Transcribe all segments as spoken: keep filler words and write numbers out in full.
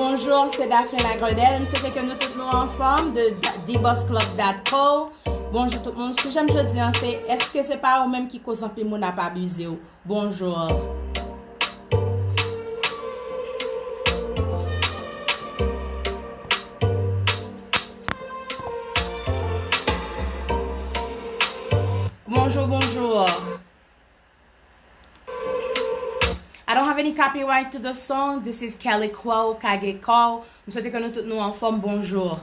Bonjou, se Daphne Lagredel. M swete ke nou tout nou anfòm de The Boss Club dot co. Bonjou tout moun. Sijè m jodi a se, èske se pa ou menm ki koz anpil moun ap abize w? Bonjou. Bonjou, bonjou. I don't have any copyright to the song. This is Kelly Crow, Kage Call. M swete ke nou tout nou anfòm. Bonjou.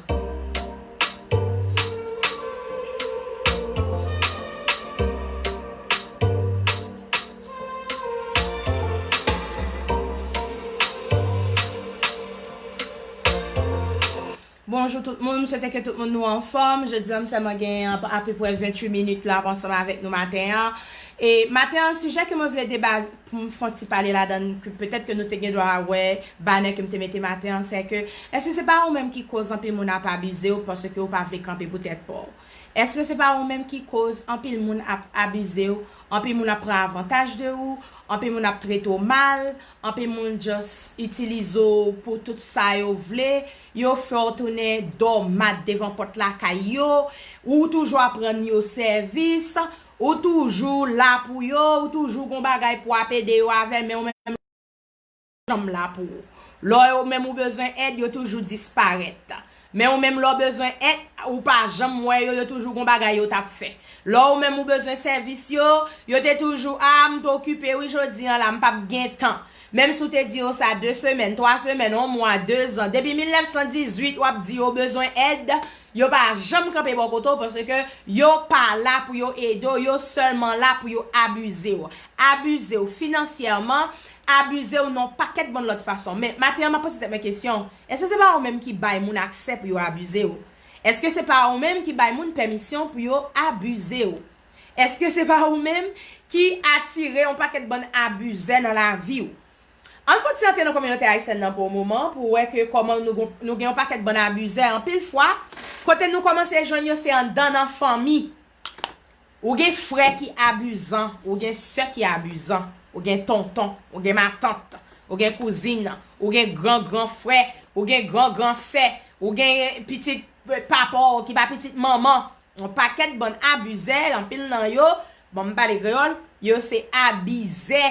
Bonjou tout moun, m swete ke tout moun nou anfòm. Jodi a m sèlman gen apeprè venntuit minit la ansanm avèk nou maten an. E maten an, sijè ke mwen vle deba pou m fè yon ti pale ladan l, ke petèt ke nou te gen dwa wè banè ke m te mete maten an, se ke, èske se pa ou menm ki koz anpil moun ap abize w paske w pa vle kanpe pou tèt pa w? Èske se pa ou menm ki koz anpil moun ap abize w, anpil moun ap pran avantaj de ou, anpil moun ap trete w mal, anpil moun just itilize w pou tout sa yo vle, yo fè w tounen dòmat devan pòt lakay yo, ou toujou ap rann yo sèvis, ou toujou la pou yo, ou toujou gon bagay pou ap ede yo avè l, men ou menm janm la pou ou. Lè ou menm ou bezwen èd, yo toujou disparèt. Men ou menm lè w bezwen èd, ou pa janm wè yo, yo toujou gon bagay yo t ap fè. Lè ou menm ou bezwen sèvis yo, yo te toujou, a, m t okipe wi jodi a la, m p ap gen tan. Menm si w te di yo sa de semèn, twa semèn, yon mwa, dezan, depi mil nèf san dizuit w ap di yo bezwen èd, yo pa janm kanpe bò kote w paske yo pa la pou yo ede w, yo sèlman la pou yo abize w. Abize w finansyèman, abize w nan yon pakèt bann lòt fason. Men maten an, m ap poze tèt mwen kesyon, èske se pa ou menm ki bay moun aksè pou yo abize w? Èske se pa ou menm ki bay moun pèmisyon pou yo abize w? Èske se pa ou menm ki atire yon pakèt bann abizè nan lavi w? Ann fè yon ti antre nan kominote ayisyèn nan pou yon moman, pou w wè ke kòman nou gon, nou gen yon pakèt bann abizè anpil fwa, kote nou kòmanse jwenn yo se anndan nan fanmi. Ou gen frè ki abizan, ou gen sè ki abizan, ou gen tonton, ou gen matant, ou gen kouzin, ou gen gran gran frè, ou gen gran gran sè, ou gen pitit papa w ki pa pitit manman. Yon pakèt bann abizè, anpil nan yo, bon, m pale kreyòl, yo se abizè,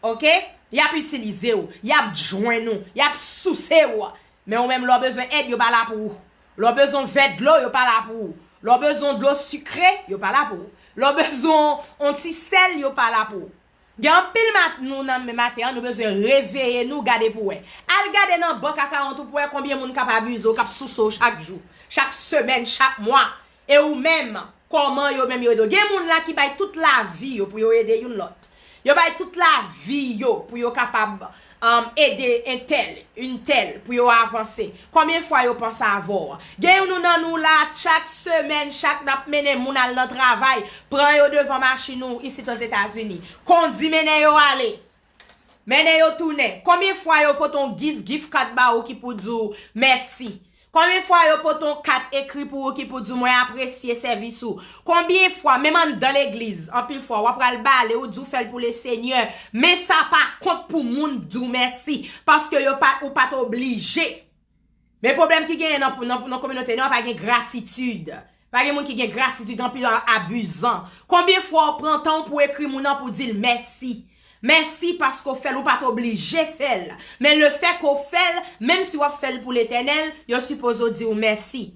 oke? Y ap itilize w, y ap jwenn ou, y ap souse w. Men ou menm, lè w bezwen èd, yo pa la pou ou. Lè w bezwen yon vè dlo, yo pa la pou ou. Lè w bezwen yon dlo sikre, yo pa la pou ou. Lè w bezwen yon ti sèl, yo pa la pou ou. Gen anpil mat nou nan men maten an, nou bezwen reveye nou, gade pou wè. Al gade nan bank akawont ou pou wè konbyen moun k ap abize w, k ap souse w chak jou, chak semèn, chak mwa. E ou menm, kòman yo menm yo ede w? Gen moun la ki bay tout lavi yo pou yo ede youn lòt. Yo bay tout lavi yo pou yo kapab, um, ede entèl, entèl, pou yo avanse. Konbyen fwa yo panse avè w? Gen youn nan nou la, chak semèn, chak n ap mennen moun al nan travay, pran yo devan machin ou isit Ozetazini. Kondi mennen yo ale. Mennen yo tounen. Konbyen fwa yo pote yon gift, gift card ba ou ki pou di w mèsi? Konbyen fwa yo pote yon kat ekri pou ou ki pou di w mwen apresye sèvis ou? Konbyen fwa, menm anndan legliz, anpil fwa, w ap pral bale, ou di w fè l pou Lesenyè, men sa pa kont pou moun di w mèsi, paske yo pa, ou pa t oblije. Men pwoblèm ki genyen nan, nan, nan kominote nou an, pa gen gratitid. Pa gen moun ki gen gratitid, anpil abizan. Konbyen fwa w pran tan w pou w ekri moun nan pou w di l mèsi? Mèsi paske w fè l, ou pa t oblije fè l. Men lefètke w fè l, menm si w ap fè l pou Letènèl, yo sipoze w di w mèsi.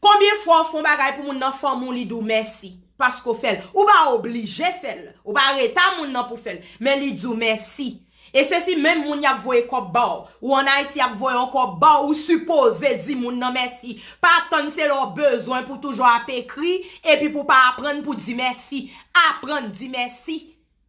Konbyen fwa w fè yon bagay pou moun nan fanmi w, li di w mèsi paske w fè l? Ou pa oblije fè l. Ou pa reta moun nan pou fè l. Men li di w mèsi. E se si menm moun y ap voye kòb ba w, ou ann Ayiti y ap voye yon kòb ba w, ou sipoze di moun nan mèsi. Pa tann se lè w bezwen pou toujou ap ekri, epi pou w pa aprann pou di mèsi. Aprann di mèsi.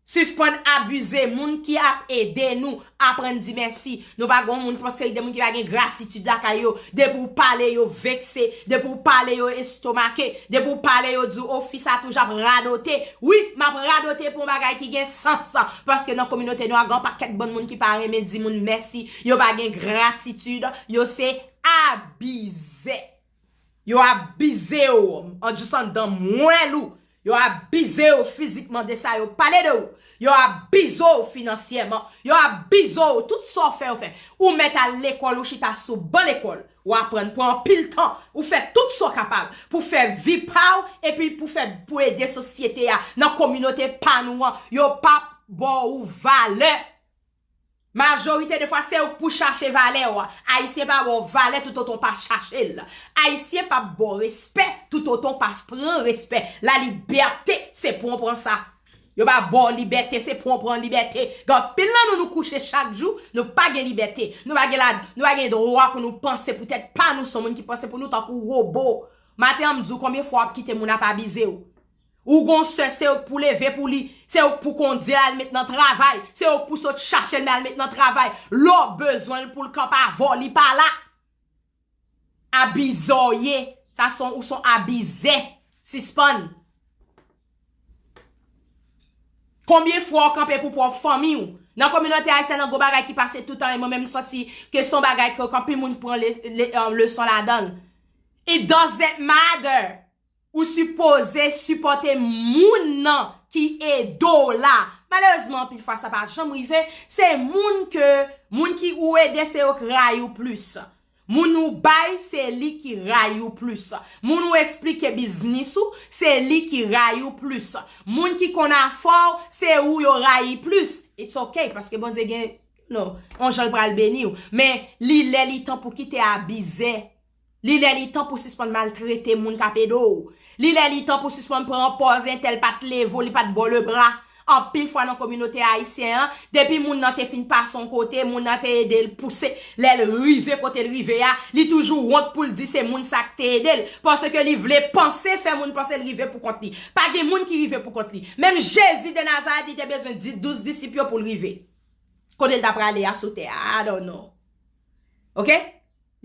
Sispann abize moun ki ap ede nou. Aprann di mèsi. Nou pa gen yon moun, yon seri de moun ki pa gen gratitid lakay yo. Depi w pale, yo vekse. Depi w pale, yo estomake. Depi w pale, yo di w, o, fi sa toujou ap radote. Wi, m ap radote pou yon bagay ki gen sans. Paske nan kominote nou a, gen yon pakèt bann moun ki pa renmen di moun mèsi. Yo pa gen gratitid. Yo se abizè. Yo abize w. An jis anndan mwèl ou. Yo abize w fizikman de sa yo pale de ou. Yo abize w finansyèman. Yo abize w tout sa w fè yo fè. Ou mèt al lekòl, ou chita sou ban lekòl. Ou aprann pran anpil tan. Ou fè tout sa w kapab pou fè vi pa w epi pou fè pou ede sosyete a nan kominote pa nou an. Yo p ap ba w valè. Majorite de fwa, se ou k pou chache valè w. Ayisyen pa ba w valè toutotan w pa chache l. Ayisyen p ap ba w respè toutotan w pa pran respè. La libète, se pran pran sa. Yo pa ba w libète, se pran pran libète. Gen anpil nan nou, nou kouche chak jou, nou pa gen libète. Nou pa gen la, nou pa gen dwa pou nou panse pou tèt pa nou, se yon moun ki panse pou nou tankou wobo. Maten an, m di w konbyen fwa w ap kite moun ap abize w. Ou gon sè, se ou k pou leve pou li, se ou k pou kondi l al met nan travay, se ou k pou sot chache l men al met nan travay. Lè w bezwen l pou l kanpe avè w, li pa la. Abizè w ye, sa se yon, ou se yon abizè. Sispann. Konbyen fwa w kanpe pou pwòp fanmi w? Nan kominote ayisyèn nan, gon bagay ki pase toutan, e mwen menm m santi ke se yon bagay ke anpil moun pran le, le, euh, leson ladan l. It doesn't matter. Ou sipoze sipòte moun nan ki ede w la. Malerezman, anpil fwa, sa pa janm rive. Se moun ke, moun ki ou ede, se yo k rayi w plis. Moun ou bay, se li ki rayi w plis. Moun ou esplike biznis ou, se li ki rayi w plis. Moun ki konn afè w, se ou yo rayi plis. It's ok, paske Bondye gen, non, yon jan l pral beni w. Men, li lè, li tan pou kite abizè. Li lè li tan pou sispann maltrete moun k ap ede w. Li lè li tan pou sispann pran pòz entèl pa t leve w, li pa t ba w lebra. Anpil fwa nan kominote ayisyen an, depi moun nan te fin pase yon kote, moun nan te ede l pouse, lè l rive kote l rive a, li toujou wont pou l di se moun sa k te ede l. Paske li vle panse, fè moun panse l rive pou kont li. Pa gen moun ki rive pou kont li. Menm Jezi de Nazarèt, li te bezwen di, douz disip yo pou l rive kote l t ap prale a sou tè a. I don't know. Oke?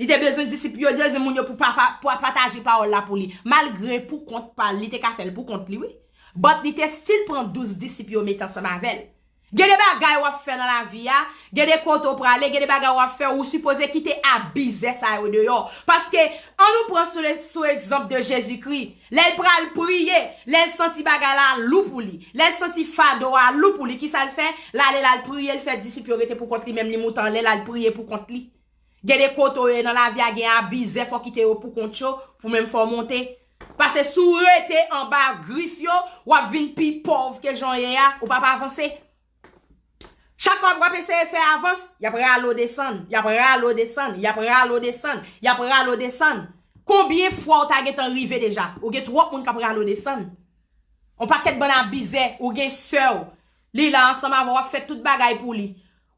Li te bezwen disip yo, li te bezwen moun yo pou pa, pa, pou pataje pawòl la pou li. Malgre pou kont pa l, li te ka fè l pou kont li, wi. But li te still pran douz disip yo met ansanm avè l. Gen de bagay w ap fè nan lavi a, gen de kote w prale, gen de bagay w ap fè, ou sipoze kite abizè sa yo deyò. Paske, ann nou pran sou le, sou egzanp de Jezikri. Lè l pral priye, lè l santi bagay la lou pou li, lè l santi fado a lou pou li, kisa l fè? L ale, l al priye, l fè disip yo rete pou kont li, menm li moute anlè, l al priye pou kont li. Gen de kote w ye nan lavi a, gen abizè, fò w kite yo pou kont yo, pou menm fè w monte. Paske si w rete anba grif yo, w ap vin pi pòv ke jan w ye a, ou p ap avanse. Chak fwa w ap eseye fè avans, y ap rale w desann, y ap rale w desann, y ap rale w desann, y ap rale w desann. Konbyen fwa w ta gentan rive deja? Ou gen twòp moun k ap rale w desann. On pakèt bann abizè, ou gen sè w. Li la ansanm avè w, w ap fè tout bagay pou li.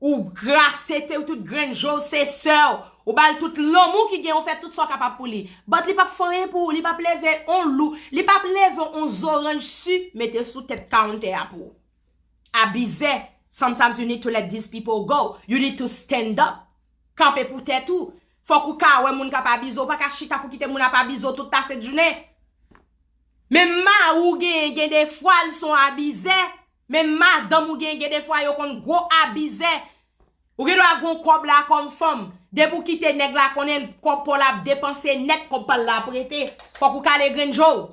Ou grase te, tout grenn je w, se sè w. Ou ba l tout lanmou ki gen, ou fè tout sa w kapab pou li. But li p ap fè anyen pou ou, li p ap leve on lou, li p ap leve on zoranj si mete sou tèt kawountè a pou ou. Abizè, sometimes you need to let these people go. You need to stand up. Kanpe pou tèt ou. Fòk ou ka wè moun k ap abize w. Ou pa ka chita pou kite moun ap abize w tout lasent jounen. Menm mari w genyen, gen de fwa l se yon abizè. Menm madanm ou genyen, gen de fwa yo konn gwo abizè. Ou gen dwa gen yon kòb la kòm fanm. Depi w kite nèg la konnen kòb pa w la ap depanse nèt, kòb pa l la ap rete. Fòk ou kale grenn je w.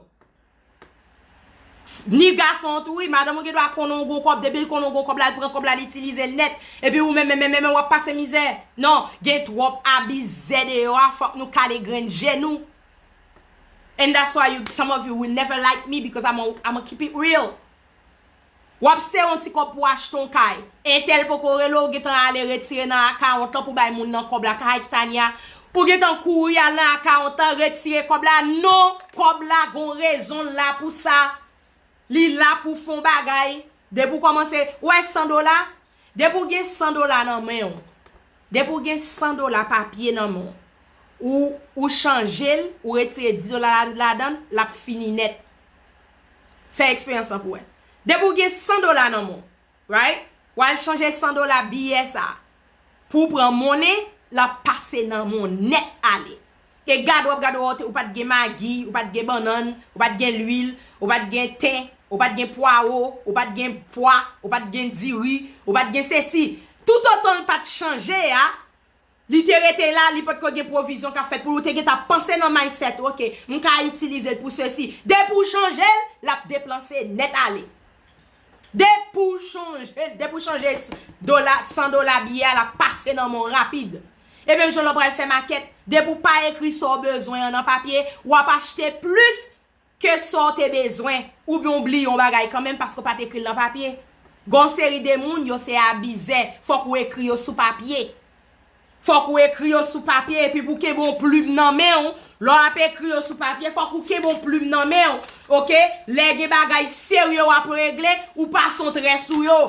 Ni gason an tou, wi, madanm ou gen dwa konnen w gen yon kòb, depi l konnen w gen yon kòb la, l pran kòb la, l itilize l nèt. Epi ou menm, menm, menm, menm, w ap pase mizè. Non, gen twòp abizè deyò a, fòk nou kale grenn je nou. And that's why you, some of you will never like me because I'm a, I'm a keep it real. W ap sere yon ti kòb pou w achte yon kay. Entèl poko rele w, ou gentan ale retire nan akawont lan pou bay moun nan kòb la. Kay Tanya, ou gentan kouri al nan akawont lan, retire kòb la. Non, kòb la gon rezon l la pou sa. Li la pou fè yon bagay. Depi w kòmanse, ou wè san dola? Depi w gen san dola nan men w, depi w gen san dola papye nan men w, ou, ou chanje l, ou retire dis dola la, ladan l, l ap fini nèt. Fè eksperyans lan pou wè. Depi w gen san dola nan men w, right? W al chanje san dola biyè sa pou w pran monnen, l ap pase nan men w nèt ale. E gade, w ap gade, w, ou pa t gen magi, ou pa t gen bannann, ou pa t gen lwil, ou pa t gen ten, ou pa t gen pwawo, ou pa t gen pwa, ou pa t gen diri, ou pa t gen sesi. Toutotan l pa t chanje a, Li te rete la, li potko gen pwovizyon k ap fèt pou li, ou te gentan panse nan mindset, ok, m ka itilize l pou sesi. Depi w chanje l, l ap depanse nèt ale. Depi w chanje, depi w chanje dola, san dola biyè a, l ap pase nan men w rapid. E menm jan lè w pral fè makèt, depi w pa ekri sa w bezwen an nan papye, w ap achte plis ke sa w te bezwen, oubyen w bliye yon bagay kanmenm paske w pa t ekri l nan papye. Gen yon seri de moun, yo se abizè, fòk ou ekri yo sou papye. Fòk ou ekri yo sou papye, epi pou kenbe yon plim nan men w, lè w ap ekri yo sou papye, fòk ou kenbe yon plim nan men w, ok? Lè gen bagay serye w ap regle, ou pase yon trè sou yo.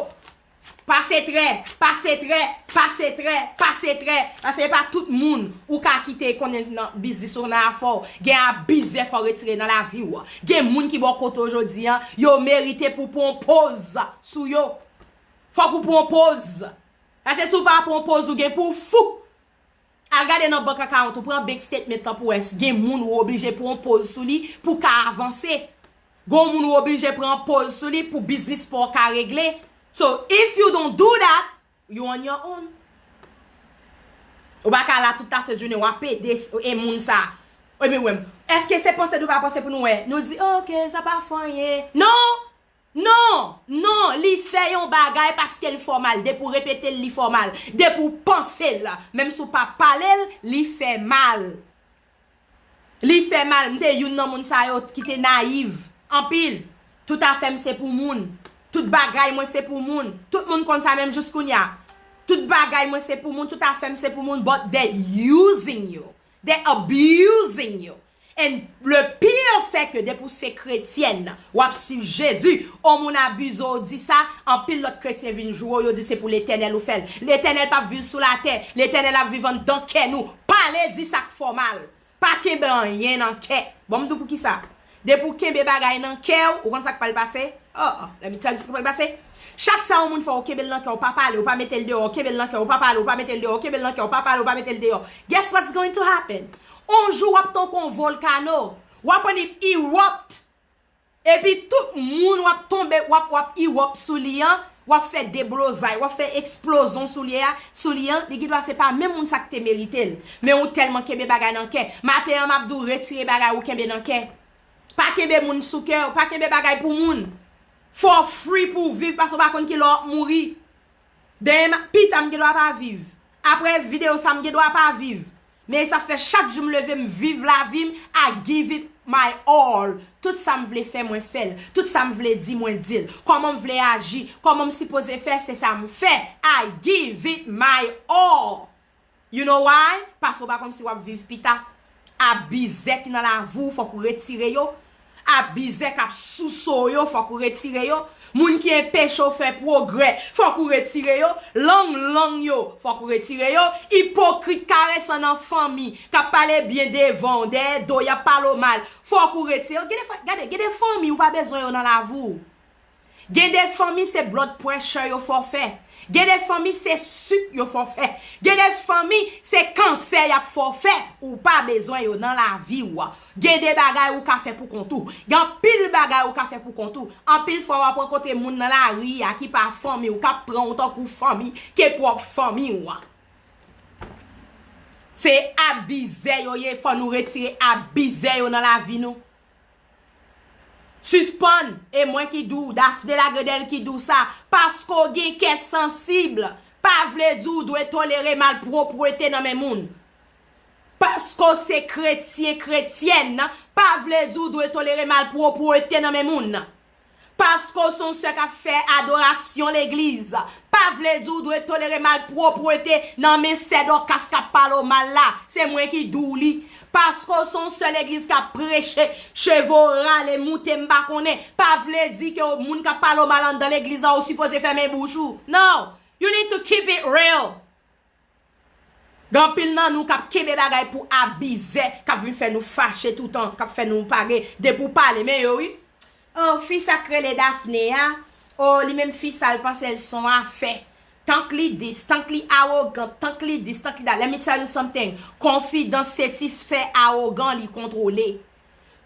Pase trè, pase trè, pase trè, pase trè. Paske se pa tout moun ou ka kite konnen nan biznis ou nan afè w. Gen abizè fò w retire nan lavi w. Gen moun ki bò kote w jodi an, yo merite pou w pran yon poz sou yo. Fòk ou pran yon poz. Paske si w pa pran yon poz, ou gen pou w fou. Al gade nan bank account ou, pran bank statement lan pou wè si gen moun ou oblije pran yon poz sou li pou w ka avanse. Gen moun ou oblije pran yon poz sou li pou biznis pa w ka regle. So, if you don't do that, you on your own. Ou pa ka la tout la sent jounen w ap ede e moun sa. Ebyen wè m. Èske se panse nou pa panse pou nou wè? Nou di, "Ok, sa pa fè anyen." Non! Non! Non! Li fè yon bagay paske l fè w mal. Depi w repete l, li fè w mal. Depi w panse l, menm si w pa pale l, li fè mal. Li fè mal. M te youn nan moun sa yo ki te nayiv anpil. Tout afè m se pou moun. Tout bagay mwen se pou moun. Tout moun konn sa menm jis kounye a. Tout bagay mwen se pou moun. Tout afè m se pou moun. But they using you. They abusing you. And le pire, c'est que depi w se kretyèn, w ap swiv Jezi, on moun abize w, di sa, anpil lòt kretyen vin joure w, yo di se pou Letènèl ou fè l. Letènèl p ap viv sou latè. Letènèl ap viv anndan kè nou. Pale, di sa k fè w mal. Pa kenbe anyen nan kè. Bon, m di w poukisa. Depi w kenbe bagay nan kè w, ou konn sa k pral pase? Oh, oh, let me tell you sa k pral pase. Chak sa yon moun fè, ou kenbe l nan kè w, ou pa pale, ou pa mete l deyò, ou kenbe l nan kè w, ou pa pale, ou pa mete l deyò, ou kenbe l nan kè w, ou pa pale, ou pa mete l deyò. Guess what's going to happen? On jou, w ap tankou yon volkano. W ap annik erupt. Epi tout moun w ap tonbe, w ap, w ap erupt sou li an, w ap fè deblozay, w ap fè eksplozyon sou li a, sou li an, li gendwa se pa menm moun sa k te merite l. Men ou tèlman kenbe bagay nan kè. Maten an, m ap di w retire bagay ou kenbe nan kè. Pa kenbe moun sou kè w, pa kenbe bagay pou moun. Fò w free pou w viv, paske w pa konn kilè w ap mouri. Demen, pita m gendwa pa viv. Apre videyo sa, m gendwa pa viv. Men sa fè chak jou m leve, m viv lavi m, I give it my all. Tout sa m vle fè, mwen fè l. Tout sa m vle di, mwen di l. Kòman m vle aji, kòman m sipoze fè, se sa m fè. I give it my all. You know why? Paske w pa konn si w ap viv pita. Abizè ki nan lavi w, fòk ou retire yo. Abizè k ap souse w yo, fòk ou retire yo. Moun ki enpeche w fè pwogrè, fòk ou retire yo. Lang lang yo, fòk ou retire yo. Ipokrit karesan nan fanmi, k ap pale byen devan w, dèyè do, y ap pale w mal, fòk ou retire yo. Gen de, gade, gen de fanmi ou pa bezwen yo nan lavi w. Gen de fanmi se blood pressure yo fè w fè. Gen de fanmi se sik yo fè w fè. Gen de fanmi se kansè y ap fè w fè. Ou pa bezwen yo nan lavi w. Gen de bagay ou ka fè pou kont ou. Gen anpil bagay ou ka fè pou kont ou. Anpil fwa w ap rankontre moun nan lari a ki pa fanmi w, k ap pran w tankou fanmi, ke pwòp fanmi w. Se abizè yo ye, fò nou retire abizè yo nan lavi nou. Sispann, e mwen ki di w, Daphné Lagredel ki di w sa, paske w gen kè sansib, pa vle di w dwe tolere malpwoprete nan men moun. Paske w se kretyen, kretyèn, pa vle di w dwe tolere malpwoprete nan men moun. Paske w se yon sè k ap fè adorasyon legliz, pa vle di w dwe tolere malpwoprete nan men sè Dòkas k ap pale w mal la. Se mwen ki di w li. Paske w se yon sè legliz k ap preche, cheve w rale, moute, m pa konnen, pa vle di ke w, moun k ap pale w mal anndan legliz la, ou sipoze fèmen bouch ou. No! You need to keep it real. Gen anpil nan nou k ap kenbe bagay pou abizè, k ap vin fè nou fache toutan, k ap fè nou pa gen, depi w pale, men yo wi. Oh, fi sa k rele Daphné a, oh, li menm fi sa, l panse l se yon afè. Tank li dis, tank li awogan, tank li dis, tank li dat. Let me tell you something. Konfidans se ti sè awogan li kontwole.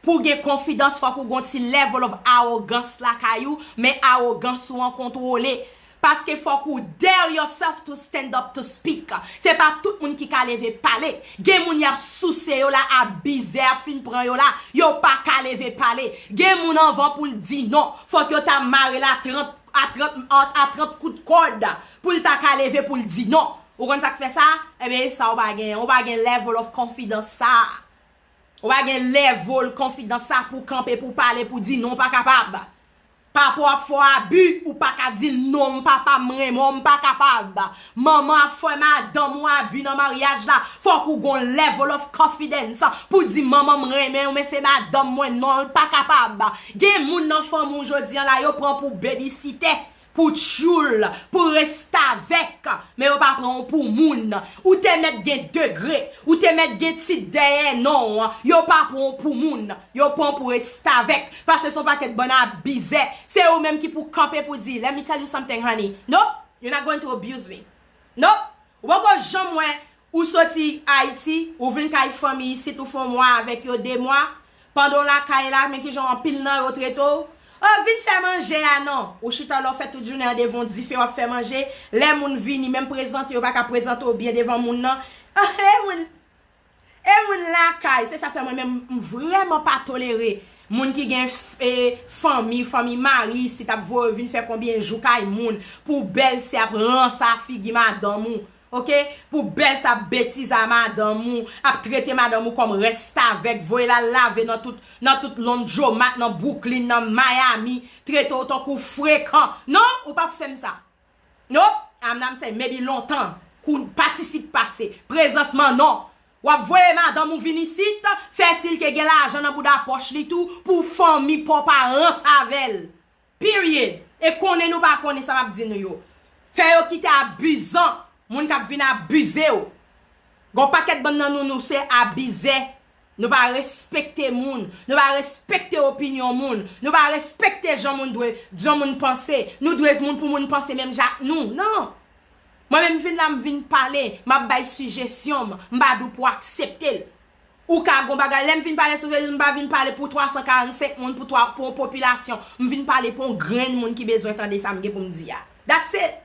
Pou w gen konfidans, fòk ou gen yon ti level of arrogance lakay ou, men arogans ou an kontwole. Paske fòk ou dare yourself to stand up to speak. Se pa tout moun ki ka leve pale. Gen moun y ap souse yo la, abizè ap fin pran yo la, yo pa ka leve pale. Gen moun anvan pou l di non, fòk yo ta mare l a trant, a trant, a trant kout kòd pou l ta ka leve pou l di non. Ou konn sa k fè sa? Ebyen, sa ou pa gen, ou pa gen level of confidence sa. Ou pa gen level confidence sa pou kanpe, pou pale, pou di non, ou pa kapab. Papa w ap fè w abi, ou pa ka di l non, papa m renmen w, m pa kapab. Manman ap fè madanm ou abi nan maryaj la, fòk ou gon level of confidence pou di manman m renmen w, men se madanm mwen, non, l pa kapab. Gen moun nan fanmi w jodi an la, yo pran pou bebisitè, pou tchoul, pou restavèk, men yo pa pran w pou moun. Ou te mèt gen degre, ou te mèt gen tit dèyè non w, yo pa pran w pou moun. Yo pran w pou restavèk, paske se yon pakèt bann abizè. Se ou menm ki pou kanpe pou di, let me tell you something, honey. Nope, you're not going to abuse me. Nope. Ou poko janm wè ou soti Ayiti, ou vin kay fanmi isit, ou fè yon mwa avèk yo, de mwa. Pandan w lakay la, men kijan anpil nan yo trete w. Oh, vin fè manje a non. Ou chita la, w fè tout jounen an devan yon dife, w ap fè manje. Lè moun vini, menm prezante, yo pa ka prezante w byen devan moun nan. Oh, e moun, e moun lakay. Se sa fè mwen menm, m vrèman pa tolere moun ki gen f-, e, fanmi, fanmi mari isit ap voye w vin fè konbyen jou kay moun pou bèlsè ap ranse figi madanm ou. Oke? Pou bèlsè ap betize madanm ou, ap trete madanm ou kòm restavèk, voye l al lave nan tout, nan tout londromat, nan Brooklyn, nan Miami, trete w tankou frekan. Non, ou p ap fè m sa. Nope, I'm not saying, maybe lontan, kou patisip pase, prezans man non. W ap voye madanm ou vin isit, fè si l ke gen lajan nan bouda pòch li tou, pou fanmi pa w pa ranse avè l. Period. E konnen nou pa konnen sa m ap di nou yo. Fè yo kite abizan, moun k ap vin abize w. Gon pakèt bann nan nou, nou se abizè. Nou pa respekte moun. Nou pa respekte opinyon moun. Nou pa respekte jan moun dwe, jan moun panse. Nou dwe moun pou moun panse menm jan ak nou. Non. Mwen menm vin la, m vin pale, m ap bay sijesyon m, m pa di w pou w aksepte l. Ou ka gon bagay, lè m vin pale sou Facebook, m pa vin pale pou twa san karannsenk moun, pou twa, pou yon popilasyon. M vin pale pou yon grenn moun ki bezwen tande sa m gen pou m di a. That's it.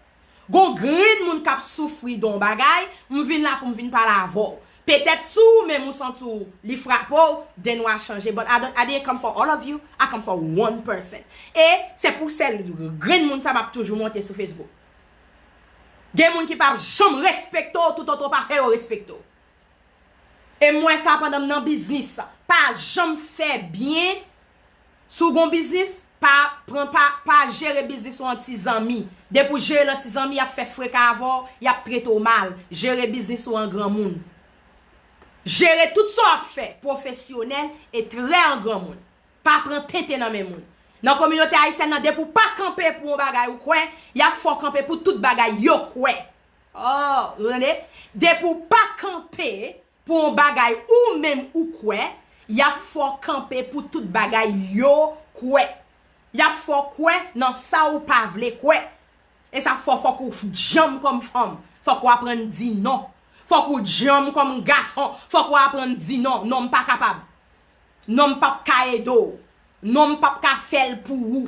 Gon grenn moun k ap soufri de yon bagay, m vin la pou m vin pale avè w. Petèt si w menm ou santi w li frape w, then w a chanje. But I don't, I didn't come for all of you, I come for one person. E se pou sèl grenn moun sa m ap toujou monte sou Facebook. Gen moun ki p ap janm respekte w, toutotan w pa fè yo respekte w. E m wè sa pandan m nan biznis. Pa janm fè byen si w gon biznis, pa pran, pa, pa jere biznis ou an ti zanmi. Depi w jere l an ti zanmi, y ap fè freka avè w, y ap trete w mal. Jere biznis ou an granmoun. Jere tout sa w ap fè, pwofesyonèl e trè an granmoun. Pa pran tenten nan men moun. Nan kominote ayisyèn nan, depi w pa kanpe pou yon bagay ou kwè, y ap fè w kanpe pou tout bagay yo kwè. Oh, ou tande? Depi w pa kanpe pou yon bagay ou menm ou kwè, y ap fè w kanpe pou tout bagay yo kwè. Y ap fè w kwè nan sa ou pa vle kwè. E sa fè w, fòk ou djanm kòm fanm. Fòk ou aprann di non. Fòk ou djanm kòm gason. Fòk ou aprann di non. Non, m pa kapab. Non, m p ap ka ede w. Non, m p ap ka fè l pou ou.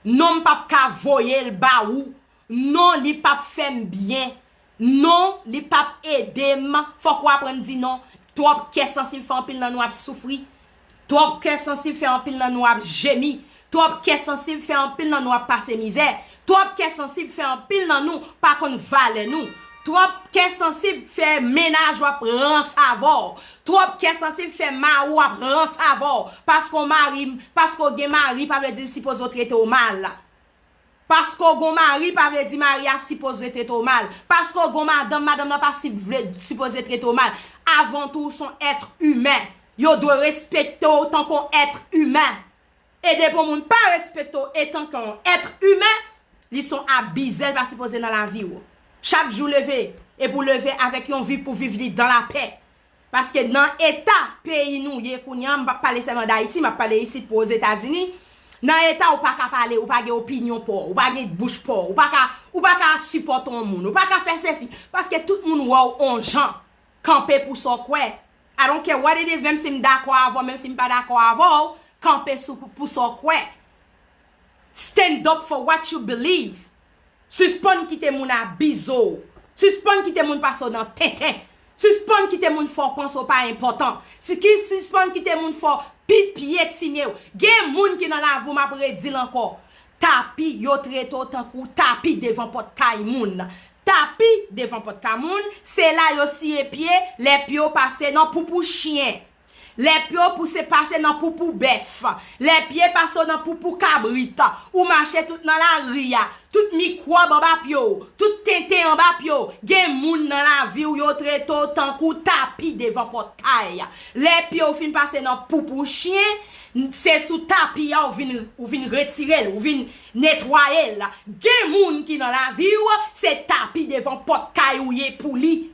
Non, m p ap ka voye l ba ou. Non, li p ap fè m byen. Non, li p ap ede m. Fòk ou aprann di non. Twòp kè sansib fè anpil nan nou ap soufri. Twòp kè sansib fè anpil nan nou ap jemi. Twòp kè sansib fè anpil nan nou ap pase mizè. Twòp kè sansib fè anpil nan nou pa konn valè nou. Twòp kè sansib fè mennaj w ap ranse avè w. Twòp kè sansib fè mari w ap ranse avè w. Paske w mari, paske w gen mari pa vle di l sipoze w trete w mal. Paske w gon mari pa vle di mari a sipoze trete w mal. Paske w gon madanm, madanm nan pa si vle, sipoze trete w mal. Avan tou, w se yon èt imen. Yo dwe respekte w tankou yon èt imen. E depi yon moun pa respekte w etanke yon èt imen, li se yon abizè, l pa sipoze nan lavi w. Chak jou leve, e pou leve avèk yon viv pou viv li dan lapè. Paske nan eta peyi nou ye kounye a, m p ap pale sèlman d Ayiti, m ap pale isit pou Ozetazini. Nan eta ou pa ka pale, ou pa gen opinyon pa w, ou pa gen bouch pa w, ou pa ka, ou pa ka sipòte yon moun, ou pa ka fè sesi. Paske tout moun wè w on jan, kanpe pou sa w kwè. I don't care what it is, menm si m dakò avè w, menm si m pa dakò avè w, kanpe sou, pou, pou sa w kwè. Stand up for what you believe. Sispann kite moun abize w. Sispann kite moun pase w nan tenten. Sispann kite moun fè w panse w pa enpòtan. Si ki sispann kite moun fè w pi pyetine w. Gen moun ki nan lavi w, m ap redi l ankò. Tapi yo trete w tankou tapi devan pòt kay moun. Tapi devan pòt kay moun, se la yo siye pye, lè pye w pase nan poupou chen. Lè pye w pouse pase nan poupou bèf, lè pye pase w nan poupou kabrit, ou mache tout nan lari a, tout mikwòb anba pye w, tout tenten anba pye w, gen moun nan lavi w yo trete w tankou tapi devan pòt kay. Lè pye w fin pase nan poupou chen, se sou tapi a ou vin, ou vin retire l, ou vin netwaye l. Gen moun ki nan lavi w, se tapi devan pòt kay ou ye pou li.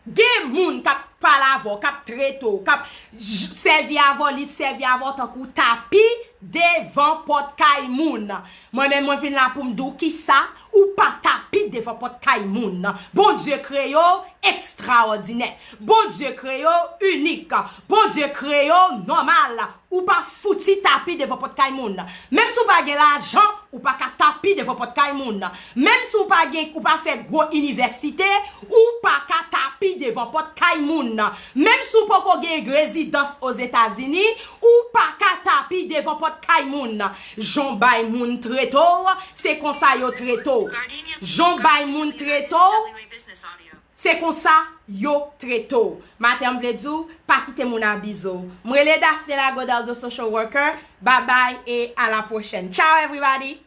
Gen moun k ap pale avè w, k ap trete w, k ap j- sèvi avè w, li t sèvi avè w tankou tapi devan pòt kay moun. Mwen menm, mwen vin la pou m di w kisa ou pa tapi devan pòt kay moun. Bondye kreye w ekstraòdinè. Bondye kreye w inik. Bondye kreye w nòmal. Ou pa fouti tapi devan pòt kay moun. Menm si w pa gen lajan, ou pa ka tapi devan pòt kay moun. Menm si w pa gen, ou pa fè gwo inivèsite, ou pa ka tapi devan pòt kay moun. Menm si w poko gen rezidans Ozetazini, ou pa ka tapi devan pòt kay moun. Jan w bay moun trete w, se konsa yo trete w. Jan w bay moun trete w, se konsa yo trete w. Maten an, m vle di w, pa kite moun abize w. M rele Daphne Lagodaldo, social worker. Bye bye e a la pwochèn. Ciao everybody!